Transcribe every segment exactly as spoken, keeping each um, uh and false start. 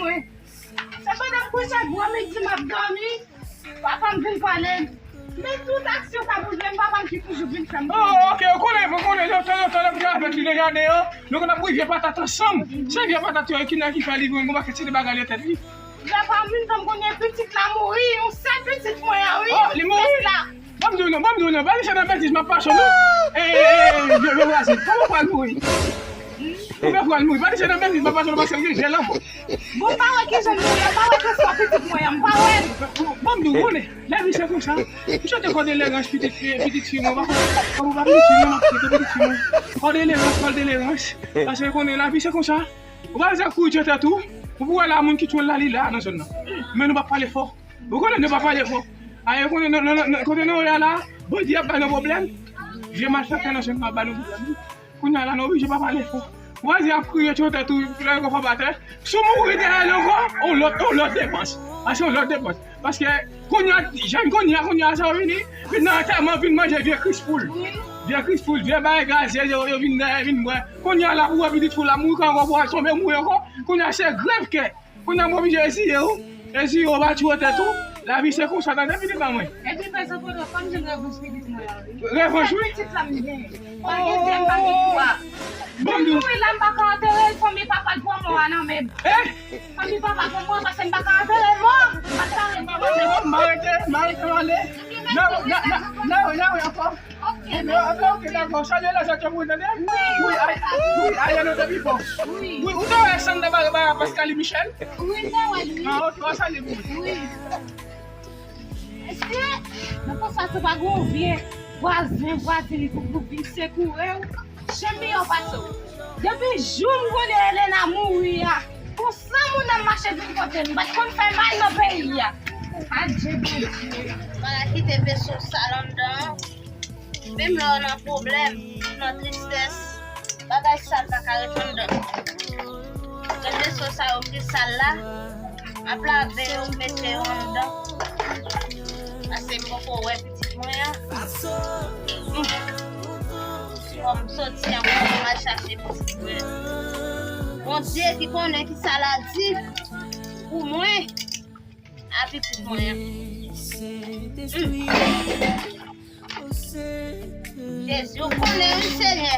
Mwen. Se pandan m kouche gwo midi m ap dòmi, papa m vin pale m. Men tout aksyon k ap rive m, papa m ki toujou vin fè m. Oh, ok, ou konnen, ou konnen, lontan, lontan, lè m te avèk li nan jaden an, nou konn ap bouyi vye patat ansanm. Se vye patat yo ki nan ki fè li vin gon pakèt ti bagay nan tèt li. Papa m vin fè m konnen pitit la mouri, yon sèl pitit mwen an, wi. Oh, li mouri? Pitit la. Ban m di w non, ban m di w non, pa di se nan betiz m ap pase w non. E, e, e, e, vye, vye vwazen, kòman pral mouri? Kòman pral mouri? Pa di se nan betiz m ap pase w non, paske l gen jèl ankò. Bon, m pa wè kijan l mouri, m pa wè ke swa pitit mwen an, m pa wè l. Ban m di w, konnen, lavi se konsa. M swete kòde lerans pitit, eh, pitit fi mwen, pa konn, pa konn pa pitit fi mwen, m ap swete pitit fi mwen. Kòde lerans, kòde lerans. Paske konnen lavi se konsa. Ou pa bezwen kouri tchè tèt ou. Ou pou wè la moun ki tchwè la li la nan zòn nan. Men nou pa pale fò. Ou konnen nou pa pale fò. Aye konnen nan, nan, nan, kote nou ye la, bandi ap ba nou pwoblèm. Vye malfektè nan zòn nan ap ba nou pwoblèm. Kounye a la nou oblije pa pale fò. Vwazen ap kriye tchwè tèt ou, lè yo fè batè. Si w mouri dèyè l ankò, on lòt, on lòt depans. Paske on lòt depans. Paske kounye a, jèn kounye a, kounye a sa yo vini, vin nan antèman, vin manje vye kris poul. Vye kris poul, vye bagay gaze, yo, yo vin dèyè, vin bwè. Kounye a la pou wè pitit fi w la mouri, kan ankò pou al tonbe mouri ankò. Kounye a se grèv kè. Kounye a m oblije eziye w. Eziye w, pa tchwè tèt ou. Lavi se konsa, tande pitit pa mwen. Epi pa sa pran kòm jan revanj pitit mwen an, wi. Revanj, wi. Pitit la m gen. Pa gen de, pa gen twa. Bon, m mouri la, m pa ka antere l, fanmi papa l pran mò a nan men m. Eh? Fanmi papa pran mò a, paske m pa ka antere l, mò. M pa ka antere l. M arete, m arete, m ale. Nan, nan, nan, nan, nan, nan, ankò. Ok. Ebyen, ok, ok, dakò. Salye lèzòt yo pou tande. Wi. Wi, ay, wi, ay, nou te pi fò. Wi. Wi, ou te wè Sandra ba, ba, Pascaline Michel? Wi, m te wè l, wi. Ah, ok, w a salye pou mwen. Wi. Èske, nan fwa sa, se pa gon vye vwazen, vwazin li pou, pou vin sekoure w? Jan m yo pase w. Depi jou m konnen Elena mouri a, konsa moun nan mache vin kote m, m pa t konn fè mal nan peyi a. Adje Bondye. Malakite veso sal anndan an. Menm lè w nan pwoblèm, nan tristès, bagay sal pa ka ret anndan. Gen veso sa yo ki sal la, m ap lave yo, mete yo anndan. Pase m poko wè pitit mwen an. Fò m soti an, fò m al chache pitit mwen. Bondye ki konnen ki sa l a di pou mwen, a pitit mwen an. Jezi, ou konnen, wi, Senyè.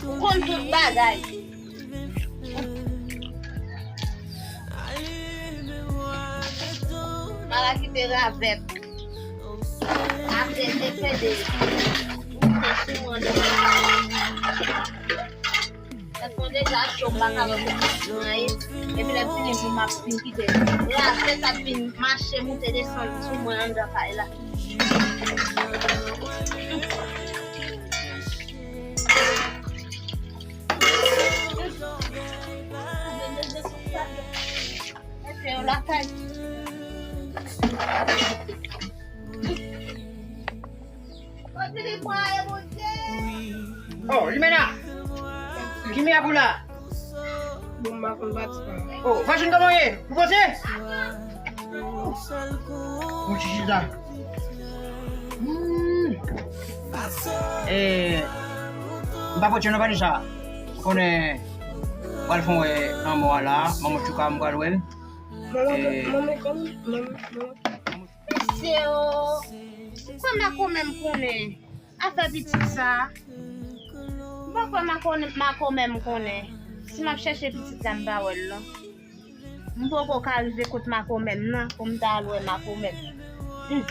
Ou konn tout bagay. Malakite ravèt. Ap ede pede. Ou te sou mwen. Tèt mwen deja cho, m pa ka wè kote m anyen. Epi lè m fini, pou m ap fin kite. Ravèt ap vin mache, moute, desann sou mwen anndan kay la. Mete yo lakay. Oh, Jimena! Jimmy ap ou la? Bon, m pa konn pati pa. Oh, Fashion, kòman w ye? Ou poze? Bon, chichi la. Hmm. Eh, m pa poze nan pati sa. Konnen, pral fè yon wè nan mò a la, manman Tchouka, m pral wè l. Manman, eh, manman, kòman? Manman, manman. Mesye o, ou kwè makomè m konnen afè pitit sa? M pa kwè makomè, makomè m konnen. Si m ap chèche pitit la, m pa wè l non. M poko ka rive kot makomè m nan pou m ta al wè makomè m. Hmm.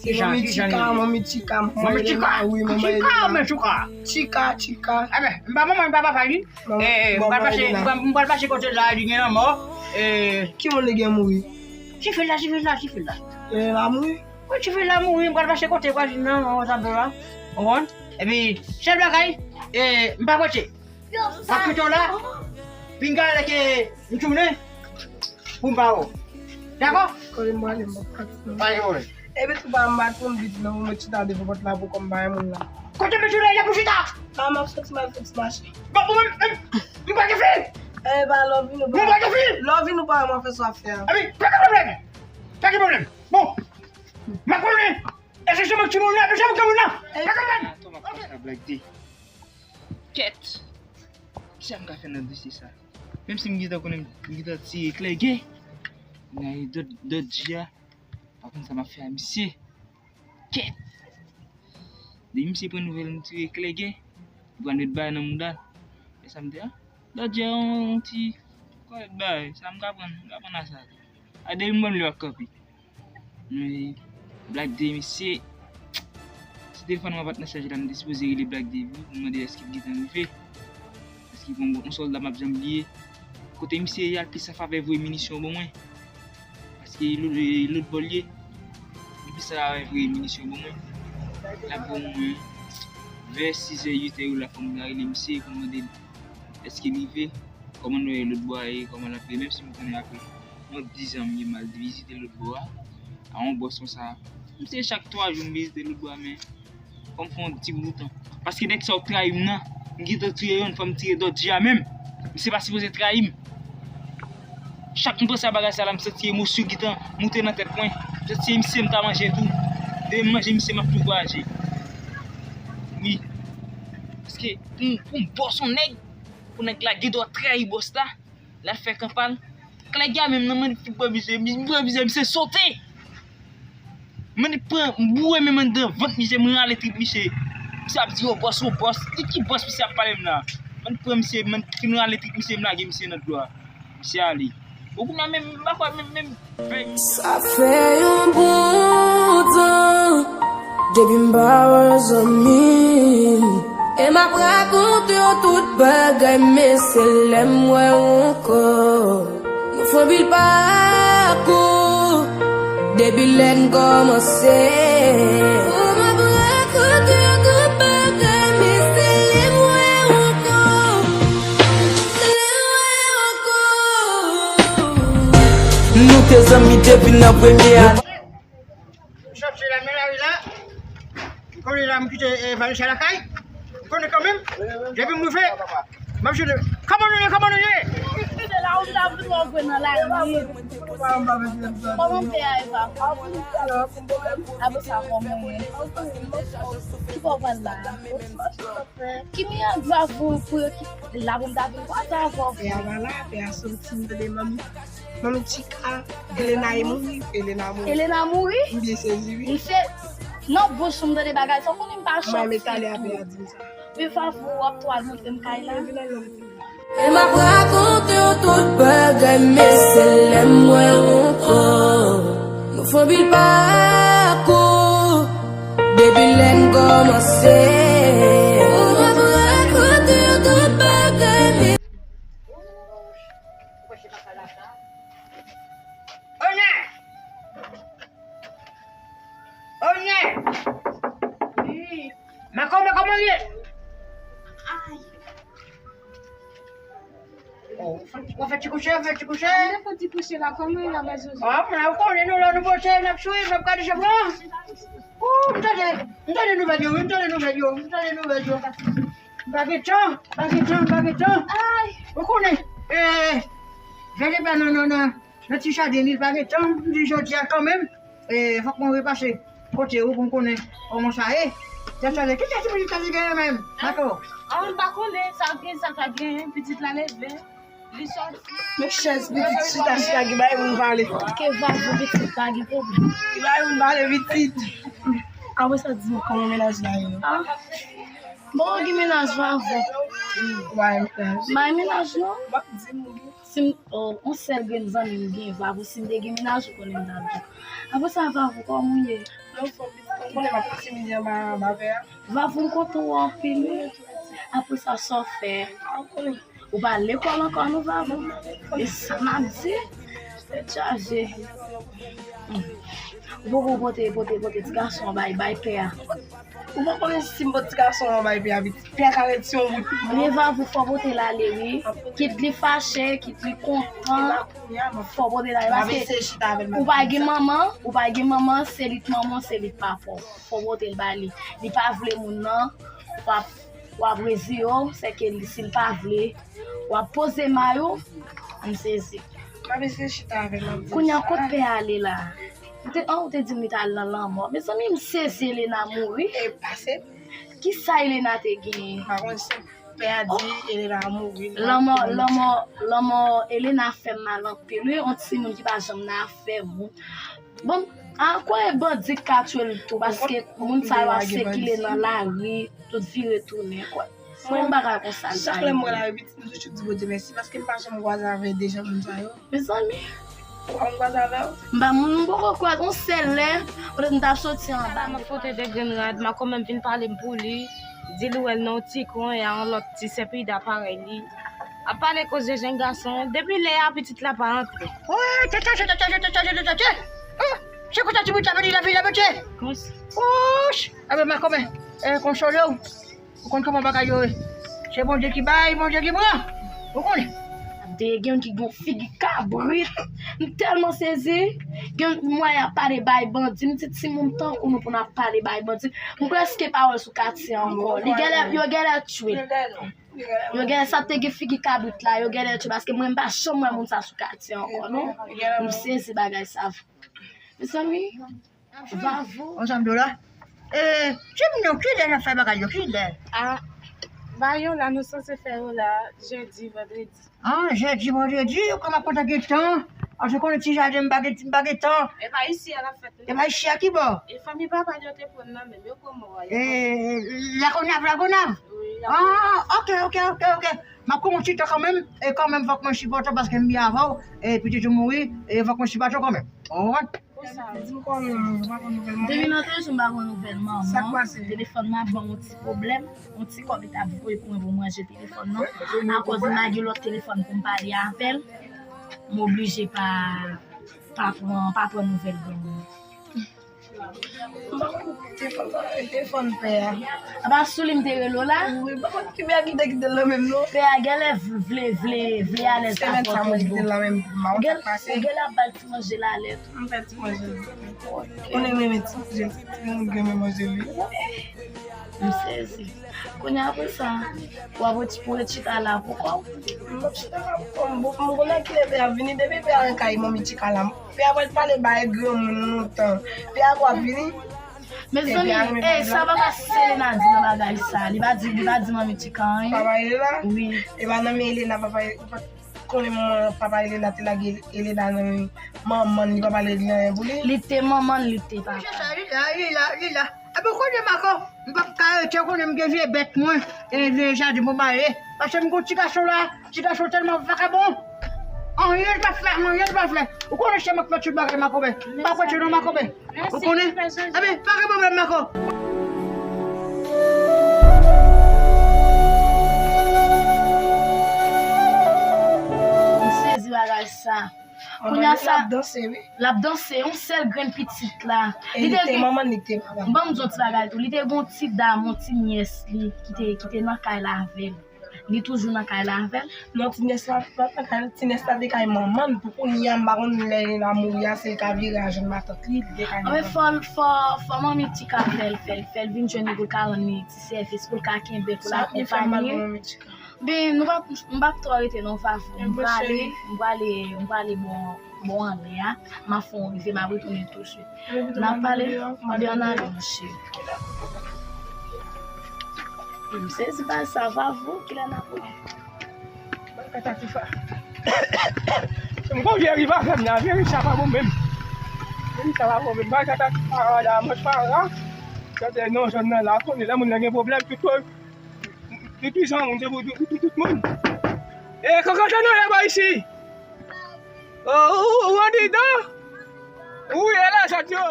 Kijan, manmi kijan Tika, li ye? Manmi Tika, manmi Tika. Wi, manman Tika, Elena. Manmi Tika. Tika, Tika. Enben, m pa manman, m pa papa li. Eh, m pral pase, m pral, m pral pase kote la, li gen lanmò. Eh, ki moun li gen mouri? Tifi la, tifi la, tifi la. Eh, la mouri? Wi, tifi la mouri, m pral pase kote vwazin nan, nan tablo la. Ou konprann? Epi, sèl bagay, eh, m pa pote. M ap kite w la, pinga lè ke m tounen, pou m pa wè w. Dakò? Kote m prale, m p ap pati non. Pa gen pwoblèm. Epi tou pa m pa konn vit non, mwen chita devan pòt la pou kòm pa gen moun la. Kote m chita, y ap chita. A, m ap soti, m ap soti mache. Bon, bon, m, m, m pa gen fi. E pa love nou. M pa gen fi. Love nou pa mwen fè sa fè a. Epi, pa gen pwoblèm. Pa gen pwoblèm. Bon, m ap konnen. Èske se mwen ki moun la? Èske se mwen ki moun la? Pa gen pwoblèm. Kèt. Kisa m ka fè nan dosye sa? Menm si m gentan konnen m gentan tire Klège, men dòt, dòt G a, pa konn sa m ap fè a misye. Kèt! Depi misye pran nouvèl m tire Klège, li pran lòt bagay nan mouda l. E sa m di a? Dòt G a yon, yon ti kòlèt bagay, sa m ka pran, m ka pran a sa. A depi m wè m lè w ap kanpe. Men Black Dave, misye, si telefòn mwen pa t nan chaj la, m te sipoze rele Black Dave wi, pou m mande èske l gentan rive. Èske bon, yon sòlda m ap janm bliye. Kote misye ye a, l plis an favè voye minisyon ban mwen. Paske lòt, lòt bò l ye, li plis an favè voye minisyon ban mwen. L ap ban mwen vè sizè, uitè yo la, fò m ta rele misye pou m mande l èske l rive, kòman nou ye lòt bò a ye, kòman l ap ye, menm si m konnen apre yon dizan m ye m al vizite lòt bò a, a yon bòs konsa. M se chak twa jou m vizite lòt bò a, men fò m fè yon ti bout tan. Paske nèg sa yo trayi m nan, m gentan touye youn, fò m tire dòt G a menm. Misye pa sipoze trayi m. Chak m panse a bagay sa la, m santi emosyon gentan moute nan tèt mwen. M santi se misye m ta manje tou. Depi m manje misye, m ap tou vwayaje. Wi. Paske pou, pou m bòs yon nèg, pou nèg la gen dwa trayi bòs la, l al fè kanpal. Klège a menm nan, mande fi pran misye, mi-, pran misye, misye sote. Mande pran, m boure menm anndan vant misye, m rale trip misye. Misye ap di, "O bòs, o bòs." De ki bòs misye ap pale m la? Mande pran misye, mande fin rale trip misye, m lage misye nan dlo a. Misye ale. Bon, kounye a menm, m pa kwè menm, menm vèy misye. Sa fè yon bon tan depi m pa wè zanmi m. E m ap rakonte w tout bagay, men se lè m wè w ankò. Nou fè anpil pakou depi lè n kòmanse. E m ap rakonte w tout bagay, men se lè m wè w ankò. Nou te zanmi depi nan premye ane. Sòti la, men lari la. M konnen la, m kite, eh, valiz sa lakay. M konnen kanmenm. Depi m rive, m ap jwenn. Kòman nou ye? Kòman nou ye? Se la ou ta vin wè nan lari. Kòman pè a, Eva? Apre sa, kòman ye? Ki bò w pral la? Ki mirak Vavo pou yo ki la pou m ta vin kwaze avè w? Pè a pa la, pè a soti, m tande manmi. Manmi Tika, Elena e mouri, Elena mouri. Elena mouri? M byen sezi, wi. M se nan bouch ou m tande bagay sa, ou konnen m pa chòk. Mwen, men talè a pè a di m sa. Men Vavo, w ap twò al montre m kay la. Vin al nan. E m ap rakonte w tout bagay, men se lè m wè w ankò. Nou fè anpil pakou depi lè n kòmanse. E m ap rakonte w tout bagay, men... Onè! Onè! Wi. Makomè, kòman w ye? Ay. Oh, w fè ti kouche, w fè ti kouche. Mwen fè ti kouche la, kòman w ye la, baz Jojo? Ah, mwen la, ou konnen nou la, nou pote, n ap swiv, n ap gade chèf lan. Oh, m tande, m tande nouvèl yo, wi, m tande nouvèl yo, m tande nouvèl yo. M pa gen tan, m pa gen tan, m pa gen tan. Ay. Ou konnen, eh, gade pa nan, nan, nan, nan ti jaden li, l pa gen tan, m di jodi a kanmenm. E, fòk mwen repase kote ou pou m konnen kòman sa ye. Tèt chaje. Kisa ti pitit sa li genyen menm? Mako? Ah, m pa konnen sa gen, sa ka genyen. Pitit la leve, li sòti. Men chèz pitit chita, chita ki bay moun pale. Ke Vavo pitit pa gen pwoblèm. Ki bay moun pale pitit. Apre sa, di m kòman mennaj la ye. Ah. Bon, gen mennaj Vavo. Bay mennaj. Bay mennaj non. M ap di m wi. Si m, oh, yon sèl grenn zanmi m gen, Vavo, si m te gen mennaj, ou konnen m t ap di w. Apre sa, Vavo, kòman w ye? Mwen fò pitit, ou konnen m ap timize anba, anba pè a. Vavo, m kontan wè w anpil, wi. Apre sa, sa w fè? A, ou konnen. Ou pa lekòl ankò, non, Vavo? E sa m ap di? Tèt chaje. Hmm. Ou poko pote, pote, pote ti gason an bay, bay pè a. Ou pa konnen si m pote ti gason an bay pè a, pitit. Pè a ka ret si yon bout. Men Vavo, fò w pote l ale, wi. Kit li fache, kit li kontan, fò w pote l ale. Paske ou pa gen manman, ou pa gen manman, se li k manman, se li k papa w. Fò w pote l ba li. Li pa vle moun nan, w ap, w ap reziye w, sèke li, si l pa vle, w ap poze may ou, m sezi. M ap eseye chita avè l, m ap di l. Kounye a, kot pè a ale la? Ou te, an, ou te di m li t al nan lanmò. Mezanmi, m sezi, Elena mouri. E pase. Kisa Elena te genyen? M pa konn si, Pè a di Elena mouri. Lanmò, lanmò, lanmò Elena fè m mal anpil, wi. Yon timoun ki pa janm nan afè moun. Bon, a kwè bandi k ka tchwe l tou, paske moun sa yo ap sikile nan lari, tout vire tounen, kwè. Se yon bagay konsa l ta ye. Chak lè m wè l, pitit, m toujou di Bondye mèsi, paske m pa janm kwaze avè de jan moun sa yo. Mezanmi. Ou pa konn kwaze avè l? M pa moun, m poko kwaze, yon sèl lè, poutèt m t ap soti anba. Mwen fote de grenn rad, makomè m vin pale m pou li, di li wè l nan yon ti kwen, e a yon lòt ti sèpida parèy li. Ap pale koze jèn gason, depi lè a pitit la pa antre. Oh, tcha, tcha, tcha, tcha, tcha, tcha, tcha, tcha. Oh, se konsa ti bout la vini, la vini, la vini. Kòmanse. Oh, ch-, a ben, makomè, eh, konsole w. Ou konn kòman bagay yo ye. Se Bondye ki bay, Bondye ki pran. Ou konnen. De gen youn ki gon figi kabrit. M tèlman sezi. Gen mwayen ap pale bay bandi. M di timoun tankou nou pou n ap pale bay bandi. M prèske pa wè l sou katye ankò. Li genlè, yo genlè tchwe. Yo genlè sa te gen figi kabrit la. Yo genlè tchwe paske mwen m pa janm wè moun sa sou katye ankò, non. M sezi bagay sa. Mezanmi. Vavo. Yon janm do la. E, di m non, kilè n ap fè bagay yo, kilè? A, bagay yo la, nou sanse fè yo la, jedi, vandredi. A, jedi, vandredi, ou kòman kontan gen tan? Paske konnen ti jaden m pa gen, m pa gen tan. E pa isi a l ap fèt, non. E pa isi a ki bò? E fanmi papa l yo te pran nan men m, yo pran mò a, yo pran. E, Lagonav, Lagonav? Wi, Lagonav. A, ok, ok, ok, ok. M ap pran yon ti tan kanmenm, e kanmenm fòk mwen sipòte w paske m byen avè w, e pitit ou mouri, e fòk mwen sipòte w kanmenm. Ou konprann? Depi nan toujou m pa pran nouvèl manman. Telefòn nan ap ban m yon ti pwoblèm. Yon ti kòb li t ap voye pou mwen pou m ranje telefòn nan. Akòz m pa gen lòt telefòn pou m pale avè l, m oblije pa, pa pran, pa pran nouvèl granmoun. M pa konn telefòn sa, telefòn pè a. A pa sou li m te rele w la? Wi, m pa konn ki pè a ki te kite l nan men m non. Pè a genlè vle, vle, vle alèz avè w twò bon. Ou genlè ap ba l ti manje la lè tou. M fè ti manje. Konnen m renmen ti manje, ti moun gen men manje li. M sezi. Kounye a apre sa, w ap reti pou reti chita la pou kò w. M ap chita la pou kò m. Bon, m konnen kilè pè a vini. Depi pè a nan kay manmi Tika la, pè a pral pale bay granmoun lontan. Pè a pral vini. Mezanmi, e, sa papa Selena di nan bagay sa. Li pa di, li pa di manmi Tika anyen. Papa Elena? Wi. E pa nan men Elena papa, ou pa konnen manman papa Elena te lage Elena nan men manman l, li pa pale di anyen pou li. Li te manman l, li te papa. Li la, li la, li la. Epi w konnen Mako, m p ap ka rete, w konnen m gen vye bèt mwen, e vye jaden mwen bare. Paske m gon ti gason la, ti gason tèlman vakabon. Anyen l pa fè, anyen l pa fè. Ou konnen se mwen k fè tout bagay Mako, men. M pa prete non Mako, men. Ou konnen? Epi, pa gen pwoblèm Mako. M sezi bagay sa. Kounye a sa, l ap danse, wi. L ap danse, yon sèl grenn pitit la. E li te gen manman l, li te papa l. Ban m di yon ti bagay tou. Li te gen yon ti dam, yon ti nyès li ki te, ki te nan kay la avè l. Li toujou nan kay la avè l. Non, ti nyès la pa t nan kay, ti nyès la te kay manman l. Pou kounye a, m pa konn lè Elena mouri a, se l ka vire a jwenn matant li, li te kay manman l. Anben, fò, fò, fò manmi Tika fè l, fè l, fè l vin jwenn li pou l ka rann li ti sèvis, pou l ka kenbe, pou l akonpaye. Ben, nou p ap, m p ap twò rete non, Vavo. M prale, m prale, m prale bò, bò anlè a. M ap fè yon rive, m ap retounen tousuit. N ap pale, anlè an ale, monchè. M sezi pa sa, Vavo, kilè n ap rete? M gon vye rive avè m la, vye rive sa pa bon menm. Vye rive sa pa bon menm. Bagay sa ta ti pa la, mwen pa la. Gade non, zòn nan la, konnen lè moun nan gen pwoblèm, tout Prizon moun se pou tout, pou tout moun. E, kankan sa nou ye bò isi? O, ou, ou andidan? Ou ye la, zòt yo?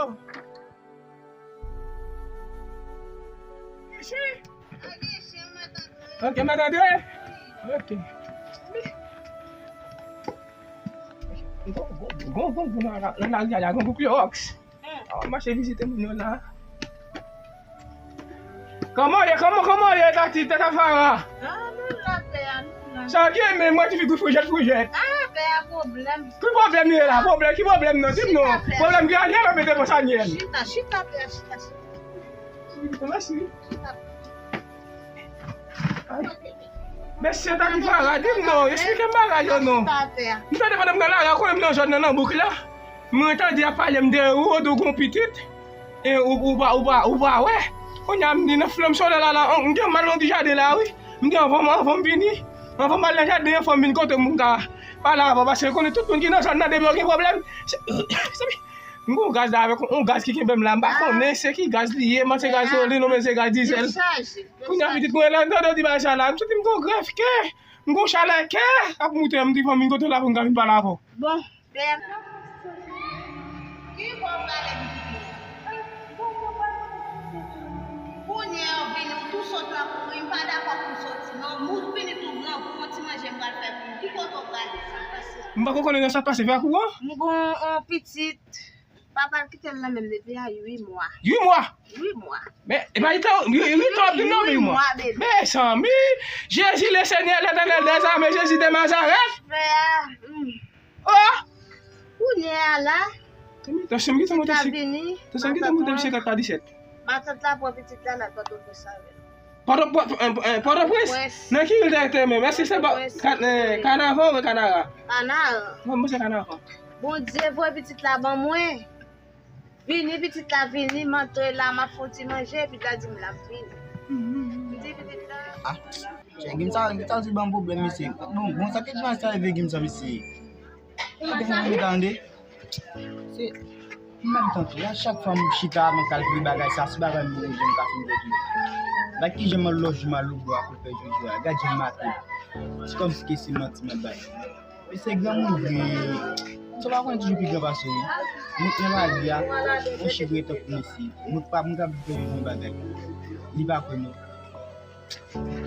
Isi? Ok, mèt Andre? Ok. Gon, gon, gon, gon, gon, nan, nan lari a la, gon, gon klewòks. A w ap mache vizite moun yo la. Kòman w ye? Kòman, kòman w ye, Tati, Tata Fara? A, nou la, pè a, nou la. Sa w gen, men mwen ti fi gou frijèt, frijèt. A, pè a, pwoblèm. Ki pwoblèm li ye la? Pwoblèm, ki pwoblèm nan? Di m non. Pwoblèm ki anyen la, mete pòs anyen. Chita, chita, pè a, chita, chita. Mèsi. Chita. Mesye Tati Fara, di m non, esplike m bagay yo non. M tande pandan m nan lari a, konnen m nan zòn nan, nan bouk la. Mwen tande y ap pale m de ou, ou di w gon pitit. E ou, ou pa, ou pa, ou pa wè. Kounye a m di nan flanm solèy la, la, m gen mal nan ti jaden la, wi. M gen anvan m, anvan m vini. Anvan m al nan jaden an, fò m vin kote w pou m ka pale avè w, paske konnen tout moun ki nan zòn nan, depi yo gen pwoblèm, se, se, m gen yon gaz la avèk yon gaz ki kenbe m la, m pa konnen se ki gaz li ye, m panse gazolin oubyen se gaz dizèl. Kounye a pitit mwen la, m tande w di bagay sa la, m santi m gen yon grèv kè, m gen yon chalè kè ap moute, m di fò m vin kote w la pou m ka vin pale avè w. Bon, Bèl. Ki bò w prale pitit mwen? Kounye a w vini, w tou sot la kouri, m pa dakò pou w soti non. M vini tou gran, pou yon ti manje m pral fè pou nou. Ki kote w prale sa pase? M pako konnen nan sa pase, fè kouran. M gon on pitit, papa l kite l nan men m depi a uit mwa. Uit mwa? Uit mwa. Men, e pa uit tan, uit tan ap vin nan wi mwa. Mezanmi, Jezi Lesenyè, Letènèl dèzame, Jezi de Nazarèt. Frè a, hmm. Oh! Kounye a la, tansyon m gentan monte, tansyon m gentan monte senkant pa disèt. Matant la pran pitit la, l al Pòtoprens avè l. Pòto-, Pò-, eh, eh, Pòtoprens? Nan ki vil direktè menm? Èske se Pò-, Ka-, eh, Kanaran oubyen Kanara? Kanaran. Mwen, mwen se Kanaran. Bondye voye pitit la ban mwen. Vini, pitit la vini, m antre la, m ap fè yon ti manje, epi l la di m l ap vini. M di pitit la. Ah, chè, Gimsa, Gimsa di ban m pwoblèm, mesye. Bon, bon, sa ki di sa rive Gimsa, mesye? Sa ki fè m tande? Se, m menm tante, a chak fwa m chita, m kalkile bagay sa, se bagay m bezwen m ka fin fè tou. Bagay ki jan m lòj mal ou bò a pou fè jodi a. Gad jan m maten. Se kòmsi ke se manti m ap bay. Mesye granmoun vre. Sa w pa konnen toujou pi gran pase w wi. Moun nan lavi a, yon chif rete pou mesye. Moun pa, moun ka vin fè yon bagay. Li pa kwè non.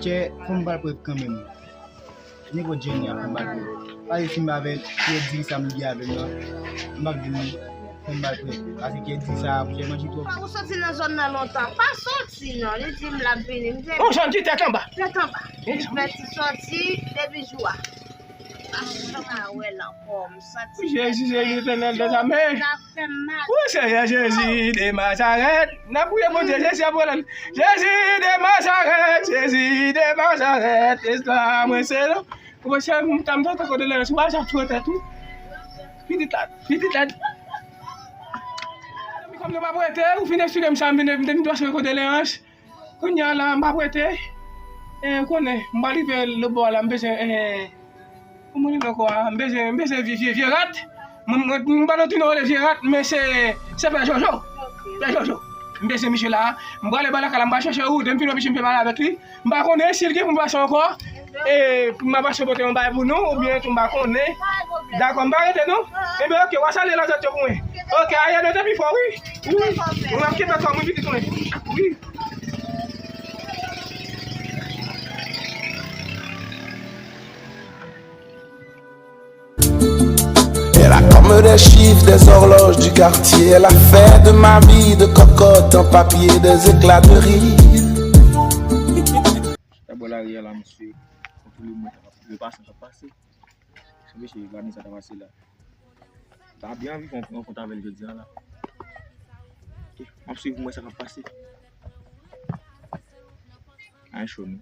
Chè, fò m pral prèt kanmenm. Nenpòt jan li a, fò m pral prèt. Pase si m pa fè Pierre diri sa m lye avè m nan, m p ap vin non. Fò m pral prèt. Pase Pierre diri sa, monchè manje twòp. Ou soti nan zòn nan lontan. Pa soti non, li di m l ap vini. M di, oh, Jean, di tèt anba. Tèt anba. Li fè ti sòti depi jou a. Jezi, Jezi, Letènèl dèzame. Wi, Seyè Jezi de Nazarèt. N ap priye Bondye, Jezi ap rele l. Jezi de Nazarèt, Jezi de Nazarèt. Istwa mwen se non. Ou pa chè, m ta, m ta, ta kondeleyans, ou pa jan ap tchwe tèt ou. Pitit la, pitit la. Kòm nou pa prete, ou fin eksplike m sa, m vin, m vin tchwe kondeleyans. Kounye a la, m ap rete. E, ou konnen, m pral rive lòtbò a la, m bezwen, e, kòman li rele ankò a? M bezwen, m bezwen vye, vye, vye rat. Mwen, mwen, m pa nan tounen rele vye rat, men se, se Pè Jojo. Pè Jojo. M bezwen misye la. M prale ba lakay la, m pral chèche ou, depi m fin wè misye, m fè pale avèk li. M pa konnen si l gen pou m pase ankò. E, pou m pase pote yon bagay pou nou, oubyen tou m pa konnen. Dakò, m pa rete non. Enben, oke, w a salye lòt zòt yo pou mwen. Oke, aye, nou te pi fò, wi. Wi. Mwen, m ap kenbe kò mwen, pitit mwen. Wi. Elle a comme des chiffres, des horloges du quartier. Elle a fait de ma vie de cocotte en papier des éclats de rire. Chita bò lari a la, mesye. Kontwole mwen, sa k ap pase, sa k ap pase. Mesye, gade sa k ap pase la. Ta byen anvi fè yon rankont avè l jodi a la. Ok, m ap swiv mwen sa k ap pase. Ay, cho non.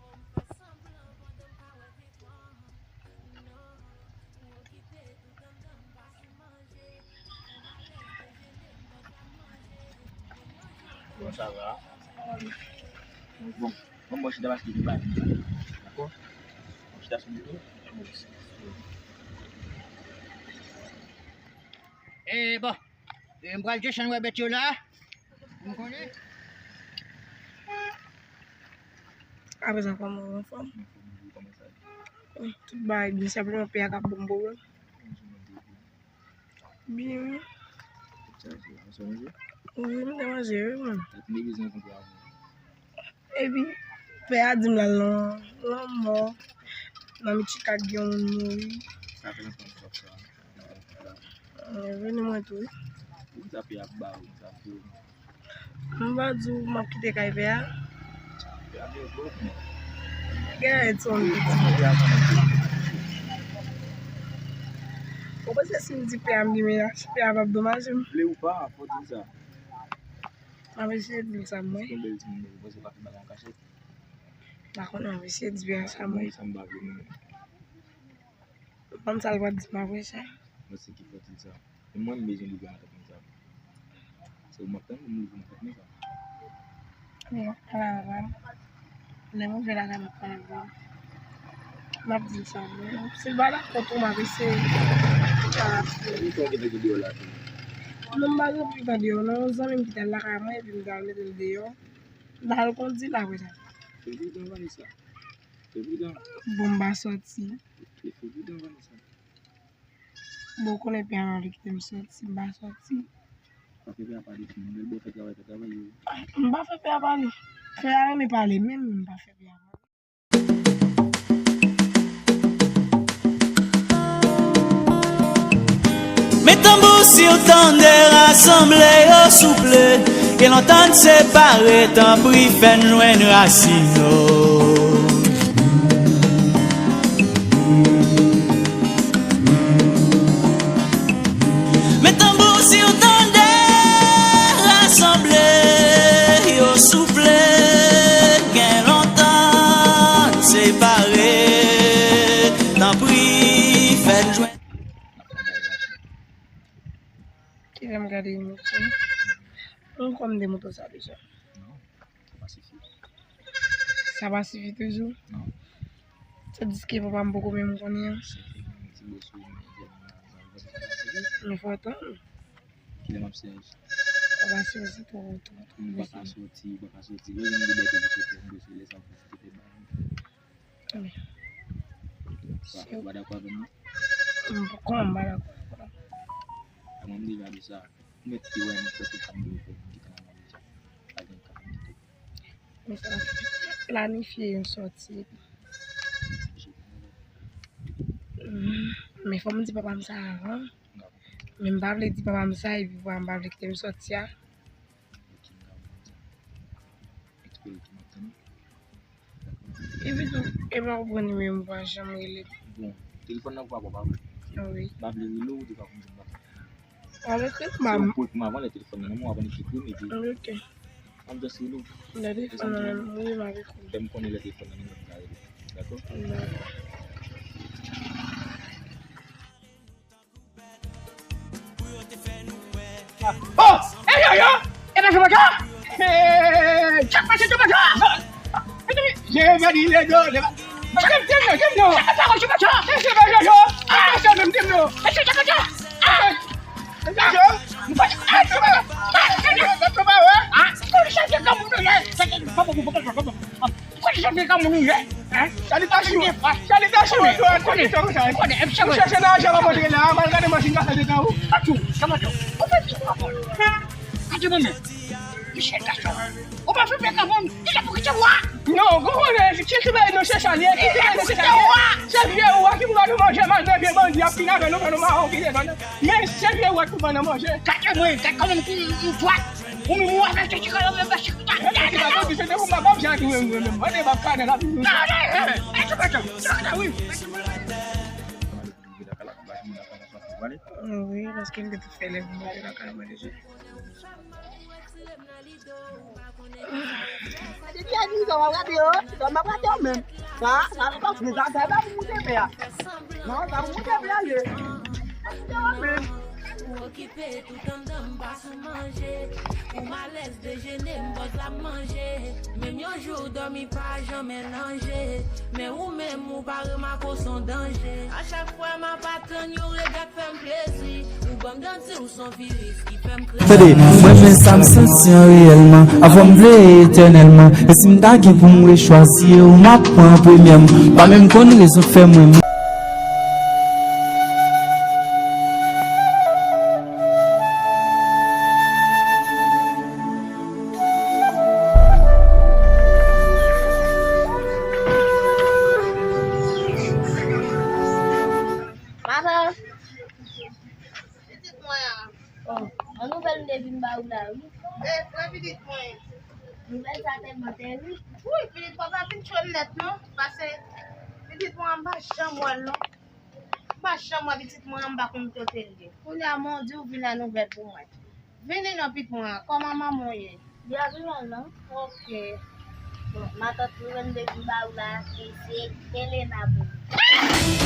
Bon, sa va? Bon, bon, bon, chita paske li pa vin. Dakò? Bon, chita sou moto. E, bon, e, m pral desann wè bèt yo la. M konnen. Aprezan, kòman w anfòm? Tout bagay byen, senpleman pè a k ap ban m pwoblèm. Byen, wi. Wi, m te manje, wi, mwen. Epi, pè a di m l al nan lanmò, nan Michigan gen yon moun mouri. Sa fè lontan m t ap sa. Vini mwen tou, wi. Poukisa pè a ap ba ou sa pou M pa di w m ap kite kay pè a. Gen anyen ti moun piti. Ou panse si m di pè a m gen mennaj, pè a p ap domaje m? Vle ou pa, fò w di m sa. M ap eseye di l sa mwen. Se yon bèl timoun, ou panse l pa fin bagay an kachèt? M pa konnen, m ap eseye di pè a sa mwen. Sa m pa vle non. Ban m sa l pral di m apre sa. Mwen se ki fòt li sa. E mwen m bezwen li vre nan tèt mwen sa. Se ou m ap tann pou m li vre nan tèt mwen sa. Bon, ala, ala. Lè m rive lakay m ap pale avè w. M ap di l sa vre. Si l pa dakò tou, m ap eseye. Sa vin fè w gentan gen deyò la tou? Non, m pa gen anpil tan deyò, non. Yon zanmi m ki t al lakay mwen, epi m t al mete l deyò. M t al kondi l apre sa. Fè pridan, Vanessa. Fè pridan. Bon, m pa sòti. Fè pridan, Vanessa. Bon, ou konnen pè a pa vle kite m sòti, m pa sòti. Pa fè pè a pale tou non, lè l ba w fè travay, fè travay yo. M pa fè pè a pale. Pè a renmen pale, menm m pa fè pè a pale. Men tanbou si w tande rasanble yo souple, gen lontan n separe, tanpri fè n jwenn rasin yo. Men tanbou si w tande rasanble yo souple, gen lontan n separe, tanpri fè n jwenn. Kilè m gade yon moto? Mwen kwè m de moto sa deja. Non, sa pa sifi. Sa pa sifi toujou? Non. Se diske papa m poko menm konnen an. Se te yon ti boso, men jèn nan, nan, nan, nan, nan, men fò tann. Kilè m ap sèj? Ou pa sèj twò, twò, twò. M pa ka sòti, m pa ka sòti. Lè w jwenn libète pou sòti, m bezwen lè sa pou sòti te bay. Wi. Ou pa dakò avè m non? M, kòman m pa dakò avè w? Mwen m deja di sa. Ou mèt te wè m fè tout sa m vle fè, m kite nan mwen deja. Pa gen ka pou m kite. Men sa, planifye yon sòti. Mm, men fò m di papa m sa avan. Men m pa vle di papa m sa, epi papa m pa vle kite m sòti a. Ok, m ka konprann sa. Eksplike m ap tann ou. Epi tou, epa ou pran nimewo m pa janm rele. Bon, telefòn nan pa pa pa vre. Wi. M pa vle rele w, ou te ka konn di m pa. Avèk ret m. Se yon prank m avan lè telefòn nan nan men w avan li kite m epi. Ok. M ap just rele w. Lè telefòn nan nan men m, wi, m avèk ou. Fè m konnen lè telefòn nan nan men w m ka rele w. Dakò? Dakò. Oh! Hey, yo, yo! E pa Jomoto? Hey! Sa k pase, Jomoto? Jere vadi le do, le va. Dim, dim, dim, dim, non. Sa k pase, Jomoto? Mesye, mesye, yo. Mesye, menm, dim, non. Mesye, Jomoto. Ah! Mesye, yo. Mesye, Jomoto. Ah! Mesye, Jomoto. Ah! Mesye, Jomoto. Ou konnen jan de granmoun nou ye, hein? Salitasyon. Salitasyon. Ou konnen, ou konnen, ou konnen. Ou chèche nan ajan la, mwen la, m al gade machin gaz la dedan ou. Atchou, sa mwen ou fè ti pwapon. Gade mwen menm. Michel Gaston. Ou pa fè pè kapon. Li la pou kite wa. Non, ou konnen, se ti bagay nou chèche li, se ti bagay nou chèche li. Se vye wa ki pou ba nou manje, malgre vye bandi ap fin avè nou, fè nou mawon ki devan nou. Men se vye wa ki pou ba nou manje. Gade mwen, gade kòman m kou m dwat. Ou menm ou avèk ti kanal menm pa chita. Mwen te pa konn se te pou m pa p ap jan ki mwen mwen menm. Mwen te p ap kanal la. Non, non, non. E tou pètè. Non, non, wi. Wi, paske m te fè lè pou m ale lakay mwen deja. Depi a diz an, w ap gade yo, m ap gade yo menm. Sa, sa, sa, sa, sa, sa, sa pou moute pè a. Non, sa pou moute pè a, ye. Sa pou moute pè a menm. Okipe tout anndan m pa sou manje. Pou m alèz dejene, m pòz la manje. Menm yon jou dòmi pa janm en danje. Men ou menm ou pa remake w s on danje. A chak fwa m ap atann yon rega k fè m plezi. Ou ban m danse, ou s on viris ki fè m krezi. Tande, mwen men sa m santi an reyèlman. Avan m vle etènèlman. E si m ta gen pou m rechwazi, e ou m ap pran an premyè m. Pa menm konn rezon k fè mwen. Madan. Pitit mwen an. Oh, yon nouvèl m te vin ba ou la, wi. E, mwen pitit mwen. Nouvèl sa tèlman tèrib. Wi, pitit papa fin tchwe m nèt, non. Pase, pitit mwen an, m pa janm wè l, non. M pa janm wè pitit mwen an, m pa konn kote l ye. Kounye a, mwen di w vin a nouvèl pou mwen. Vini non, pitit mwen an, kòman manman w ye? Li ap vivan non. Ok. Bon, matant nouvèl m te vin ba ou la, se Elena pou ou.